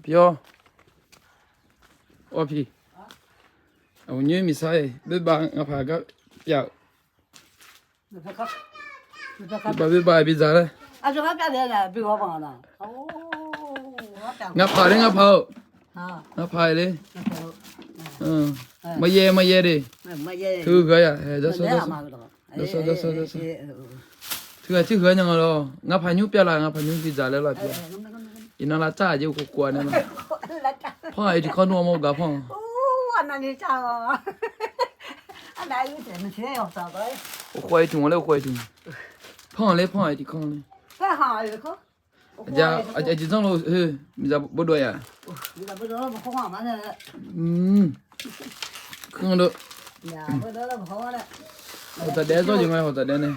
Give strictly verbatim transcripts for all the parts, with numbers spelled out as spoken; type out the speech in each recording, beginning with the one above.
Pyawr. Awr pi. Aqnyoer miqsar-iq, beubar ngapaq gar pyav-euq. Beubar beubar bi dzaq laer. Ngapaq laer ngapaq-eu. Ngapaq-iq le. Maqyaer maqyaer de. Teughaq ya. Teughaq tiq huiq-a nya nga lawr. Ngapaq nymr pyav laf, ngapaq nymr bi dzaq laer lawr pyav. Iqnan lavcar-aq jeq khofkhof-a nae ma. Panr-aq tiqkanr nmr-a mawr gaq panr. Khawf-iq tiq ghaq laer khawf-iq tiq. Panr-aq laer panr-aq tiqkanr laer. Aqjeq zanr lo heu miqzaq bawdov ya. Hawqdzaq daef-aer jawr jeq nga, hawqdzaq daef nae.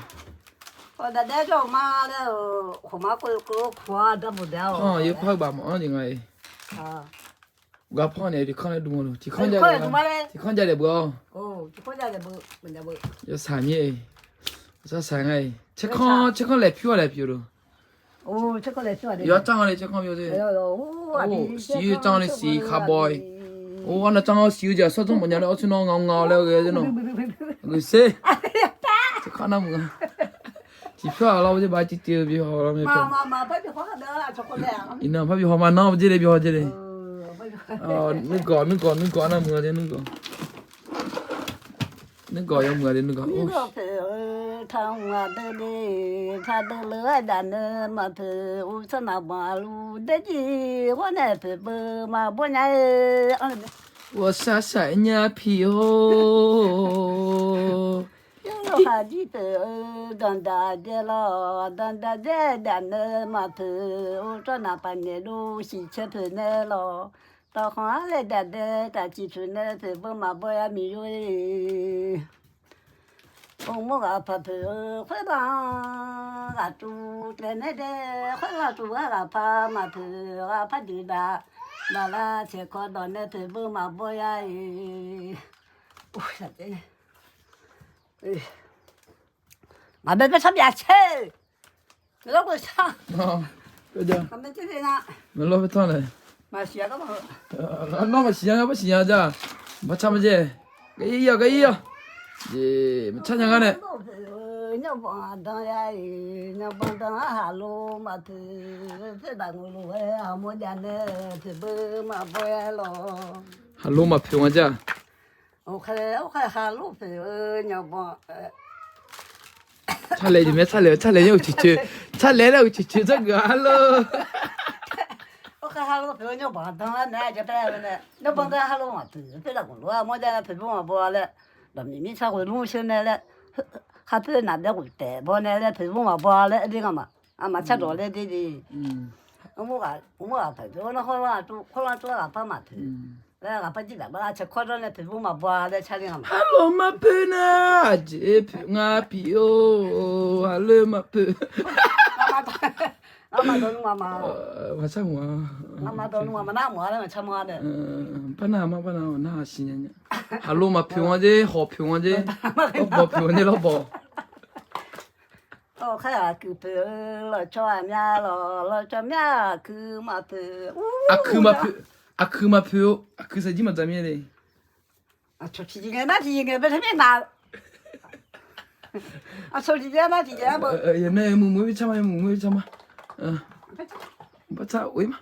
Panr-aq yaerpar-eu baq mawf-anr jeq nga-iq. Gar panr nae tiqkanr nae dm-a lo, tiqkanr ja daef beu-awr. Yawsaq mir-e. Sar saq nga-iq. Caerkanr, caerkanr laeq pyur-a laeq pyeuf lo. Yawcar-anr le caerkanr pyeuf te. Siq-eu car-anr le siq karbawr-iq. Or, arnav car-anr siq-eu jeq sawr dzanr mawf nya laer awr tsawrnawr nga nga laer ghae-eu jeq nawr. Ghae ser. Caerkanr nar meuq-a. Tiqpyawr-aq lawr-eu jeq baq tiqtiv-eu bi haw lawr mae. Iqnan par bi haw ma, nanr-eu jeq le bi haw jeq le. Nuigawq nuigawq nuigawq arnav meuq-a te nuigawq. Nuigawq yawmuiq-a te nuigawq. Taqmq aqdui le, taqdui le-aer daq nae maqpoeq, uqtsawrnaq banq aqluf daerjir ghawr nae poeq beu maqbawr nya-e. Ghawqshaq shaq nya piq-or. Yawrlawr khaqjir poeq-eu danqdaq dzae lawr, danqdaq dzae daq nae maqpoeq, uqtsawrnaq paqngaeq luf shiqcae poeq nae lawr, tawqkhanq-anr laer daq dae tafciq poeq nae poeq beu maqbawr ya miqyo-e. Uqmov ghaq paq poeq-eu khoerdanq ghaq tsuv taef nae dae, khoerdanq tsuv ghaq ghaq paq maqpoeq, ghaq paq dui daq, daqlar taeq kawv dawq nae poeq beu maqbawr ya-e. Maqbae bae sar byav caer-eu. Maqlawr bae tanr nae. Nawr maqsiq nya gar maqsiq nya ja. Maqcar maqjae. Gar ir-awq gar ir-awq. Jeq maqcar nya gar nae. Nymrbanq dan ya-iq, nymrbanq dan-anr haqlo maqpoeq, poeqdaq ngeuq lof-aer aqmawr jav nae poeq beu maqbawr-aer lawr. Haqlo maqpoeq nga ja. Carlaeq jeq mae, carlaeq, carlaeq-aer uqcif coeq, carlaeq laer uqcif coeq dzawrgeuf-a lor. Kharkar haqlo poeq-eu nymrbanq dan-aer naeq-aer ja tae-a nae, nymrbanq dan haqlo maqpoeq, poeqdaq ngeuq lof-aer aqmawr jav nae poeq beu maqbaw-a laer, dawqmiq mirtsaq ghoeq lmr sheu nae laer, kharpoeq naqbae ghoeq taef baw nae laer poeq beu maqbaw-a laer aer de nga ma. Aqma cardawq laer de de. Mr ghaq paq-aer nar khawr lar tov khawr lar tov-aer ghaqpar maqpoeq. Laer ghaqpar jir daq bar lar cae kawr dawr nae poeq beu maqbaw-a laer carle nga ma. Haqlo maqpoeq nar, aqjeq poeq nga pyeuf-or, haqlo maqpoeq. Ngamaf dawq nmr ma ma. Maqcar mq-a. Ngamaf dawq nmr ma ma nar mq-a laer maqcar ma nae. Par nar ma, par nar nar siqnya nya. Haqlo maqpoeq nga jer, hawq poeq nga jer. Lawrbawq poeq nga jer, lawrbawq. Aqkar aqkuiq poeq-eu lawqcawq aqmya lawq, lawqcawq mya aqkuiq maqpoeq. Aqkuiq maqpoeq, aqkuiq maqpoeq-eu, aqkuiq saqjir maqdzaq mir le. Aqcawq tiqjeq ngae nar tiqjeq ngae bae taq myaer naq. Aqcawq tiqjeq nar tiqjeq-a beu. Yawmuiq muiq-eu bi car ma, yawmuiq muiq-eu bi car ma. Bar car oe ma.